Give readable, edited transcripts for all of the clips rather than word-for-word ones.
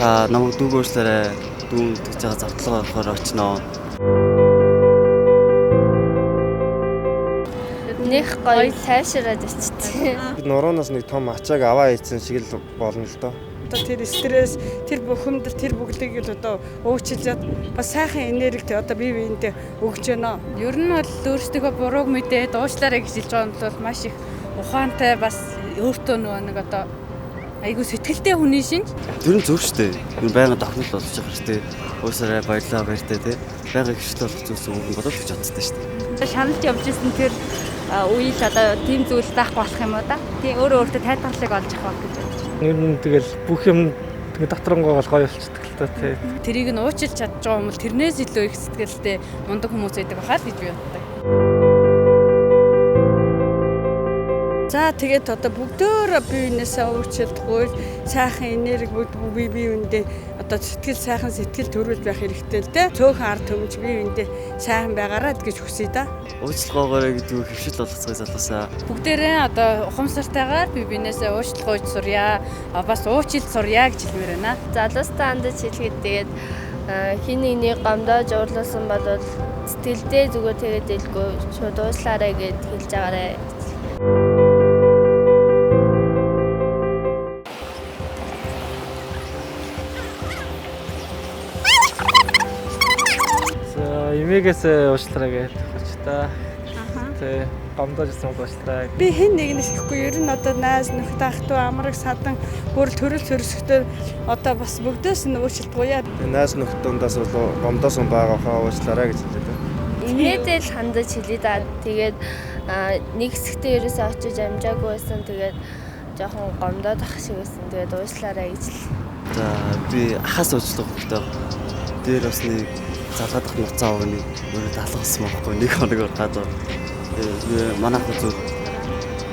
Аха намайг дүүг уучлаарай. Дүү тэгж байгаа завтлага болохоор очноо. Них гоё тайвшираад очтээ. Би нуруунаас нэг том ачааг аваа ийцэн шиг л болно л доо. Одоо тэр стресс, тэр бухимдал, тэр бүглийг л одоо уучлаад бас сайхан энергит одоо бие биендээ өгч байна. Ер нь бол өөрсдийнхөө бурууг мэдээд уучлаарай гэж хэлж байгаа нь бол маш их ухаантай бас өөртөө нөгөө нэг одоо айгүй сэтгэлтэй хүний шинж. Тэр нь зөв шүү дээ. Ер нь байнга дохнол болж байгаа хэрэгтэй. Уучлаарай, баярлалаа, баяртай тий. Байнга хөвчлөл болох зүйлс үг болов гэж боддог шүү дээ. Шаналж явж исэн тэр үеийг одоо тийм зүйл байхгүй болох юм уу да. Тийм өөрөө өөртөө тайтгарлыг олж авах гэж бодож байна. Ер нь тэгэл бүх юм тэгээ дотронгоо гол гоё болчихдог л та тий. Тэрийг нь уучлж чадж байгаа юм бол тэрнээс илүү их сэтгэлтэй мундаг хүмүүс байдаг бахаа л гэж би боддог. За тэгээд одоо бүгдөө бие биенээсээ уучлалт гуйл сайхан энерги бүгд бие биендээ одоо сэтгэл сайхан сэтгэл төрүүл байх хэрэгтэй л дээ. Цөөхөн ард түмж бие биендээ сайхан байгаарай гэж хүсье да. Уучлалгоогоорой гэдэг үг хөвшил болгоцгоё залуусаа. Бүгдээрээ одоо ухамсартайгаар бие биенээсээ уучлал гуйж сурья. Бас уучлалт сурья гэж хэлмээр байна. Залуустай хандаж хэлэхэд тэгээд хин нэгний гомдоож уурлуулсан бол сэтгэлдээ зүгээр тэгээд дэлгүй шууд уучлаарай гэд хэлж байгаарай. За эмээгээс уучлаарай гэж өгч та. Тий. Гомдоож исэн бол уучлаарай. Би хэн нэгнээс ихгүй ер нь одоо найз нөхдөд ах トゥ амраг садан бүр төрөл төрөсгтөө одоо бас бүгдээс нь уучлалт гуяа. Найз нөхдөд дундаас бол гомдоосон байгаа хаа уучлаарай гэж хэлээ дээ. Инээдээ л хандаж хэлээ да. Тэгээд нэг хэсэгтээ ерөөсөө очиж амжаагүй байсан. Тэгээд жоохон гомдоод ах шиг байсан. Тэгээд уучлаарай гэж л. За би ахаас уучлах хэрэгтэй. Дээр бас нэг залгаадах нуцаа өгнө өөрөө далгасан байхгүй нэг хоног газар. Би манайх үзүү.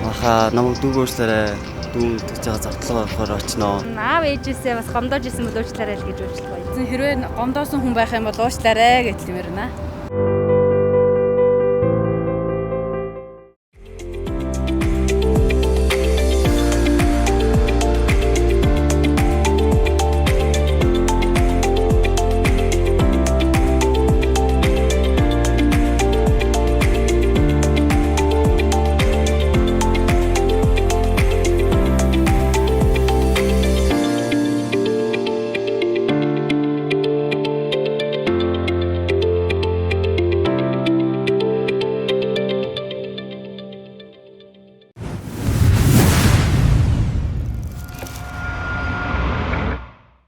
Аха намайг дүүг уучлаарай. Дүү тэгж байгаа завтлага болохоор очноо. Аав ээжээсээ бас гомдоож исэн бол уучлаарай л гэж уучлах гоё. Хэрвээ гомдоосон хүн байх юм бол уучлаарай гэж хэлмээр байна.